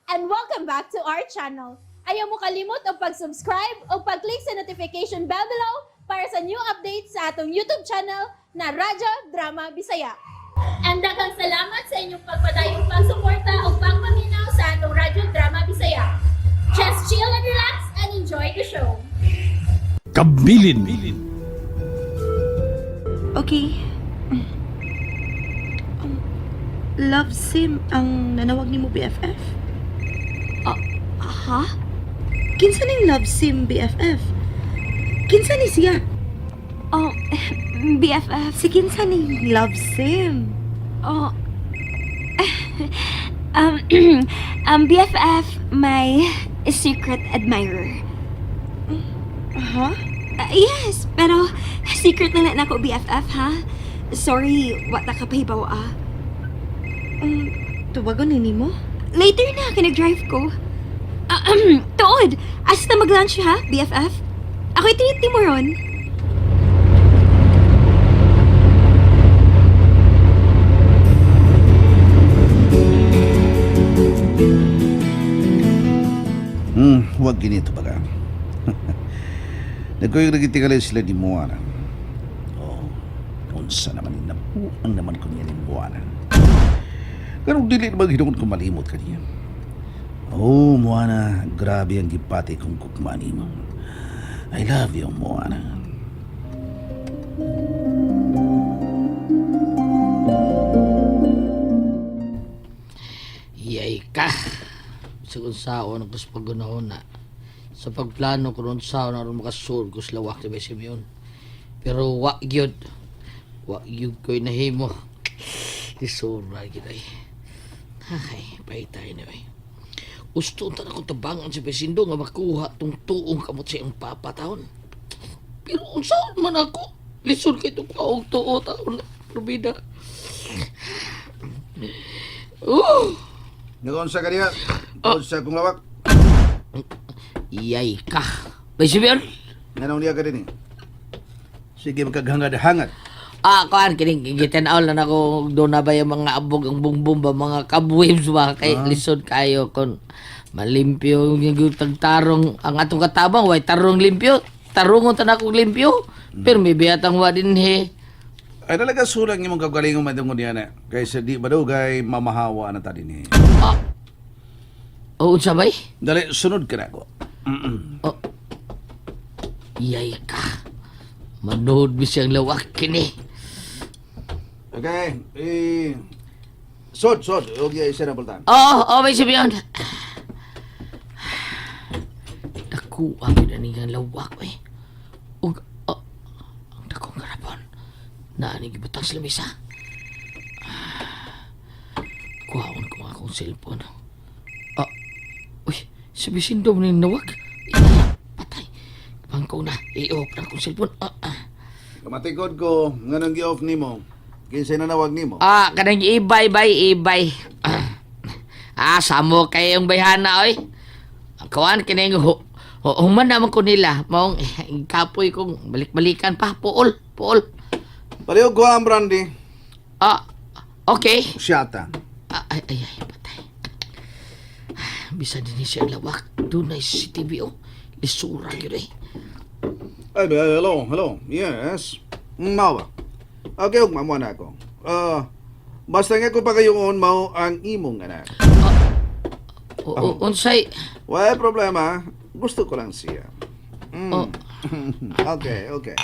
And welcome back to our channel. Ayaw mo kalimot og pag-subscribe o pag-click sa notification bell below para sa new updates sa atong YouTube channel na Radyo Drama Bisaya. And daghang salamat sa inyong pagpadayong pagsuporta o pagpaminaw sa atong Radyo Drama Bisaya. Just chill and relax and enjoy the show. Kabilin. Okay. Love Sim ang nanawag nimo BFF? Ha? Kinsa ning Love Sim BFF? Kinsa ni siya? Oh, BFF. Si kinsa ning Love Sim? Oh. um, BFF, my secret admirer. Aha? Yes, pero secret na lang ako, BFF, ha? Sorry, wa ta ka pahibaw, ah. Tuwagon ni nimo? Later na, kinag-drive ko. Tuod, asa ta mag-lunch, ha, BFF? Ako'y treat ni mo ron. Huwag ginito baga. Nagkuyog nagitingalin sila ni Moana. Oh, unsa naman ni nabuang naman ko niya ni Moana. Ganong dili naman hinuon ko malimot kaniya. Oh, Moana, grabe ang gipati kong gugma nimo. I love you, Moana. Iyay ka. Sa saon ako sa paggunahon na. Sa pagplano ko ron saon aron makasur ko sa lawak ni Bay Simeon. Pero wa gyud. Wa gyud ko'y nahimo. Lisura gyud ay. Ay, pahitay na ay. Gusto unta na kong tabangan si Besindo nga makuha tong tuong kamot sa iyang papa taon. Pero unsaon man ako? Lisod kay itong kaog tuo taon. Probida. Oh! Nagunsa ka niya? Unsa kong lawak? Iyay ka. Bay Simeon? Nganong niya ka din eh? Sige, magkaghangad-hangad. Ah, kuan kining gitan-aw na nako doon na ba yung mga abog ang bumbum ba mga kabwibs ba kay lisod kayo kon malimpyo yung tagtarong ang atong katabang way tarong limpyo tarungon ta na akong limpyo pero may biyatang wa din he. Ay talaga sulang imong kagalingon madungod niya na. Kaysa di badugay mamahawa na ta din eh. Ah. Oh, unsa bay? Dali, sunod ka na ako. Oh. Iyay ka. Manood bisiyang lawak kini. Okay, eh... Sod, sod. Huwag yung isa na bultan. Oo, oh, oh, may sabihan. Nakuha ko na niyang lawak, eh. Ug, oh, ang dakong karapon. Naaning gibutang sa lamisa. Kuhaon ko nga akong cellphone. Ah, uy, sabi sindom ni nawag. Ay, patay. Bangko na, i-off na akong cellphone. Ah, ah. Kamatikod ko, nga nang gi-off nimo. Kinsay nanawag nimo. Ah, kanang ibay bay ibay. Ah, samo kayong bayhana oy. Ang kawan kining human naman ko nila maong kapoy kong balik-balikan pa puol, puol. Pareho ko ang brandy. Ah, okay. Siyata. Ah, ay, ay, ay, patay. Bisan din siya ang lawak. Dunay CCTV oh. Lisura gyud eh. Ay, hello, hello. Yes. Mao ba? Okay, ug mamuha na ako. Ah, basta nga ko pa kayo mao ang imong anak. O, unsay Wala problema. Gusto ko lang siya. Mm. Oh. Okay, okay.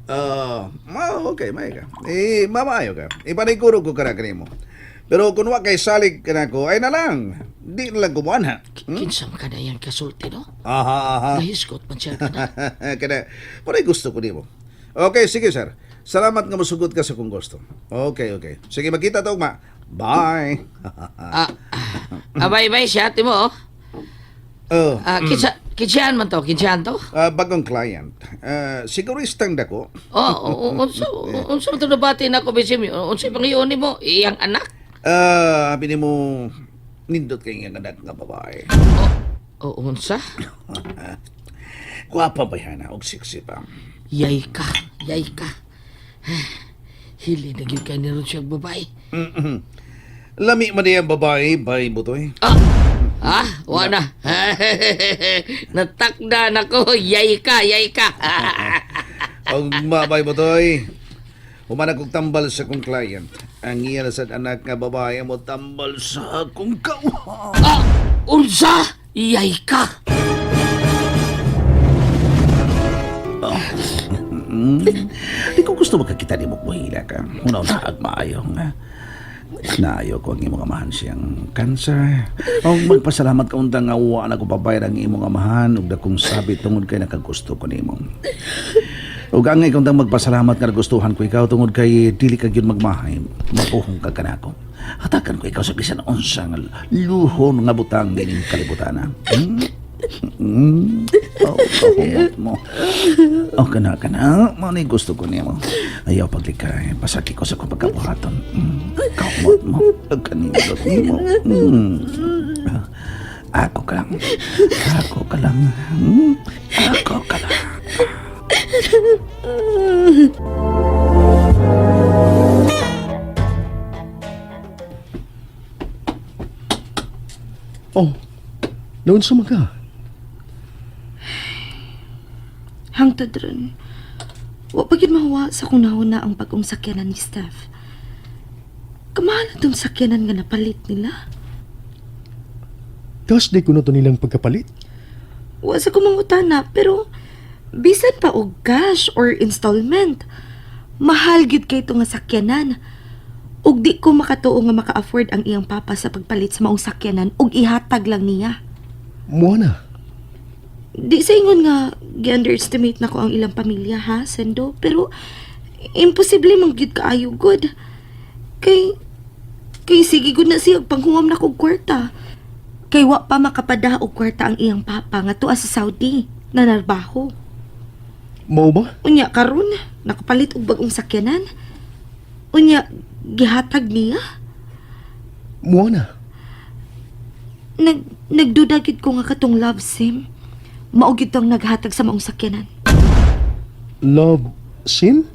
Ah, okay, may ka. Eh, mamaayo ka. Ipaniguro ko ka na kanimo. Pero kung wa kay salig ka na ko, ay na lang. Di na lang kumuan ha. Kinsam ka na yan kasulti no? Aha, aha. Nahiskot man siya ka na. Kada, parang gusto ko nimo. Okay, sige sir. Salamat nga musugot ka sa kong gusto. Okay, okay. Sige, magkita ta ugma. Bye. Ah, ah, bye bye siya ate mo oh. Oh, Ah, kinsa kinsahan man to? Kinsahan to? Bagong client. Siguristang dako. Oh, unsa unsa man to nabati nako bisim? Unsa pangiyon nimo? Iyang anak? Sabi nimo nindot kay nga anak nga babae. Oh, unsa? Gwapa ba yan, og sexy pa. Yay ka, yay ka. Hili na gyud kay ni ron siyang babae. Lami man ang babae, bay butoy. Ah, Ah, wa na. Natakda nako, yay ka, yay ka. Og mabay Butoy. Human akong tambal sa akong client. Ang iya na sa anak nga babae mo tambal sa akong kawa. Ah, unsa? Yay ka. Di ko gusto magkakita ni mo kuhila ka. Una sa maayo nga. Naayo ko ang imong amahan siyang cancer. O magpasalamat ka unta nga wa na ko pabayar ang imong amahan ug dakong sabi tungod kay nakagusto ko nimo. Ug angay ka untang magpasalamat nga nagustuhan ko ikaw tungod kay dili ka gyud magmahay. Mapuhong ka kanako. Hatakan ko ikaw sa bisan unsa nga luhon nga butang dining kalibutan. Hmm? Oh, kahumot mo. Oh, kana, kana. Mo ni gusto ko niya mo. Ayaw paglikay. Pasaki ko sa kong pagkabuhaton. Kahumot mo. Kanindot mo. Ako ka lang. Ako ka lang. Ako ka lang. Oh, naunsa man ka? Hangtod ron. Wa pa gyud mahuwa sa kung nauna ang bagong sakyanan ni Steph. Kamahal na tong sakyanan nga napalit nila. Cash day kuno to nilang pagkapalit. Wa sa kumangutana pero bisan pa og cash or installment. Mahal gyud kay nga sakyanan. Ug di ko makatuo nga maka-afford ang iyang papa sa pagpalit sa maong sakyanan ug ihatag lang niya. Muha na. Di sa ingon nga gi-underestimate na ko ang ilang pamilya ha, Sendo, pero imposible man gyud kaayo gud. Kay kay sige gud na siya panghuwam na kog kwarta. Kay wa pa makapada og kwarta ang iyang papa nga tuwa sa Saudi na narbaho. Mao ba? Unya karon nakapalit og bagong sakyanan. Unya gihatag niya. Muha na. Nagduda gyud ko nga katong love sim. Mao gyud tong naghatag sa maong sakyanan. Love sim?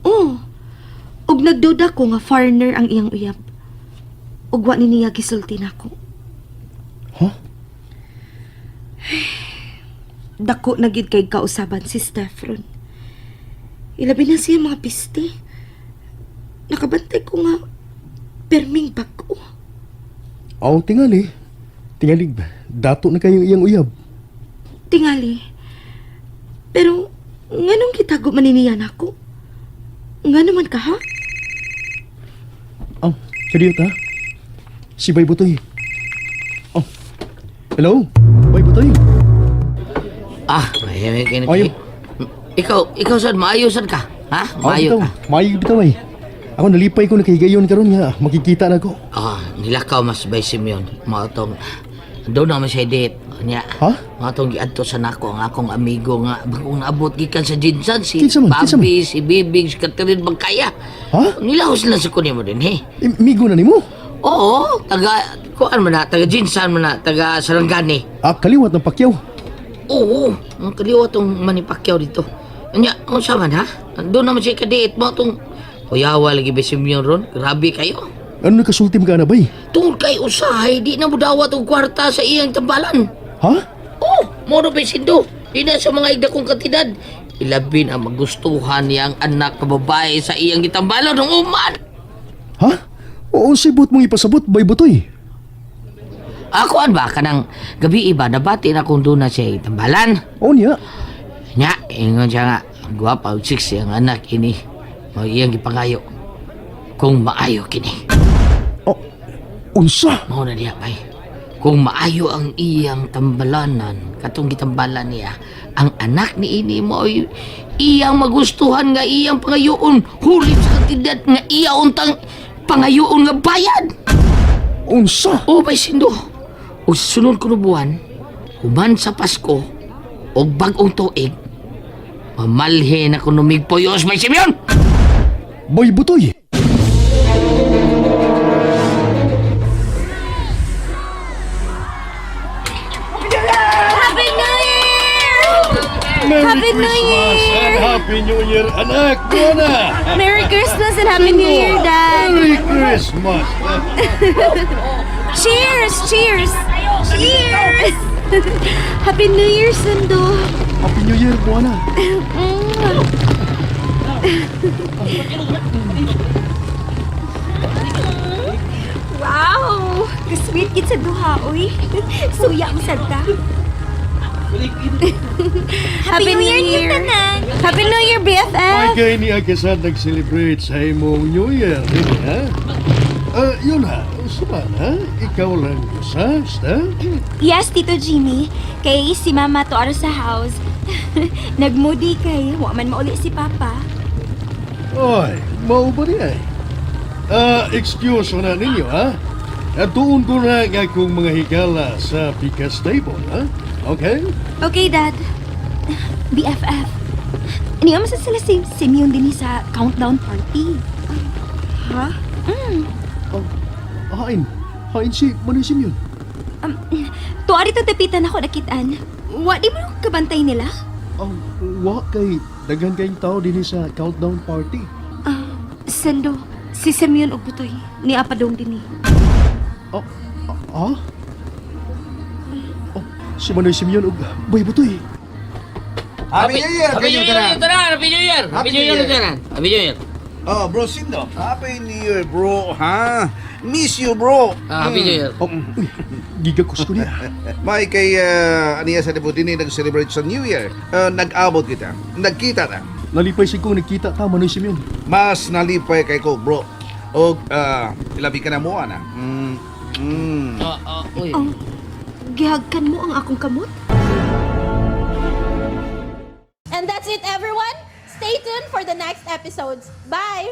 Oo. Ug nagduda ko nga foreigner ang iyang uyab. Ug wa ni niya gisulti nako. Huh? Dako na gid kay kausaban si Steph ron. Ilabi na siya mga piste. Nakabantay ko nga perming bag-o. Aw, tingali. Tingali, dato na kayo iyang uyab. Tingali. Pero nganong gitago man ni niya nako? Nga naman ka ha? Aw, kadiyot ha? Si Bay Butoy. Oh, hello? Bay Butoy. Ah, may Ay. Ikaw, ikaw sad maayo sad ka. Ha? Aw, Maayo bitaw. ka. Maayo bitaw ay. Ako nalipay ko nakahigayon karon nga makikita na ko. Ah, nilakaw mas by Simeon. Mao tong doon naman siya date. Nya. Ha? Mao tong giadto sa nako ang akong amigo nga bagong naabot gikan sa Jinsan si Kinsa man? Kinsa man? Bobby, si Bibig, si Catherine Bangkaya. Ha? Nilahos lang sa kunin mo din, he. Eh, migo na nimo. Oo, taga kuan man na, taga Jinsan man na, taga Sarangani. Ah, kaliwat ng Pacquiao. Oo, ang kaliwa tong Manny Pacquiao dito. Anya, unsa man ha? Doon naman siya kadate mo tong Kuyawa lagi ba Simeon ron? Grabe kayo. Ano nakasultim ka na bay? Tungod kay usahay, di na mo dawat og kwarta sa iyang tambalan. Ha? Oh, mo na sindo. Di na sa mga igda kong kantidad. Ilabi na magustuhan niyang anak na babae sa iyang gitambalan ng uman. Ha? Oo, sibot mong ipasabot, Bay Butoy. Ako an ba kanang gabi iba nabati na kung doon na siya itambalan. Oo niya. Nya, ingon siya nga, gwapa og sexy ang anak ini. Mao iyang gipangayo. Kung maayo kini. Oh, unsa? Mao na diha bay. Kung maayo ang iyang tambalanan, katong gitambalan niya, ang anak ni ini mo iyang magustuhan nga iyang pangayoon, hulip sa kantidad nga iya untang pangayoon nga bayad. Unsa? O bay sindo. O sunod ko buwan, human sa Pasko, og bag-ong tuig, mamalhe na kuno migpoyos may Simeon! Bay Butoy. Happy New Year! Happy New Year! Happy New Year, anak! Buona! Merry Christmas and Happy New Year, Dad! Merry Christmas! Cheers! Cheers! Cheers! Happy New Year, Sendo. Happy New Year, Moana. Wow! Kasweet gid sa duha, oy. Suya mo sad ta. Happy New Year, Year. Tanan! Happy New Year, BFF! Ay, kay niya kasi nag-celebrate sa imong New Year, di ba? Ha? Ah, yun ha, suman ha? Ikaw lang sa, ha? Yes, Tito Jimmy. Kay si Mama to ara sa house. Nagmoody kay wa man mauli si Papa. Oy, mao ba niya eh? Ah, excuse na ninyo ha? At doon ko na ang akong mga higala sa Pikas Table, ha? Okay? Okay, Dad. BFF. Niya man sa sila si Simeon din sa countdown party. Ha? Oh, hain. Hain si Manoy Simeon. Tuwa rito tapitan ako nakitaan. Wa di mo kabantay nila? Oh, wa kay daghan kayong tao dinhi sa countdown party. Ah, Sendo, si Simeon og Butoy. Ni apadong dinhi. Oh, ah? Oh, si Manoy Simeon og Bay Butoy. Happy New Year! Happy New Year tanan! Happy New Year! Happy New Year tanan! Happy New Year! Oh, bro Sindo. Happy New Year, bro. Ha? Miss you, bro. Ah, Happy New Year. Oh, uy, gigakos ko niya. May kay aniya sa debut din nag-celebrate sa New Year. Nag-abot kita. Nagkita ta. Nalipay sig kong nagkita ta Manoy Simeon. Mas nalipay kay ko, bro. O ilabi ka na mo, ana. Ah, ah, uy. Oh, gihagkan mo ang akong kamot? And that's it, everyone. Stay tuned for the next episodes. Bye!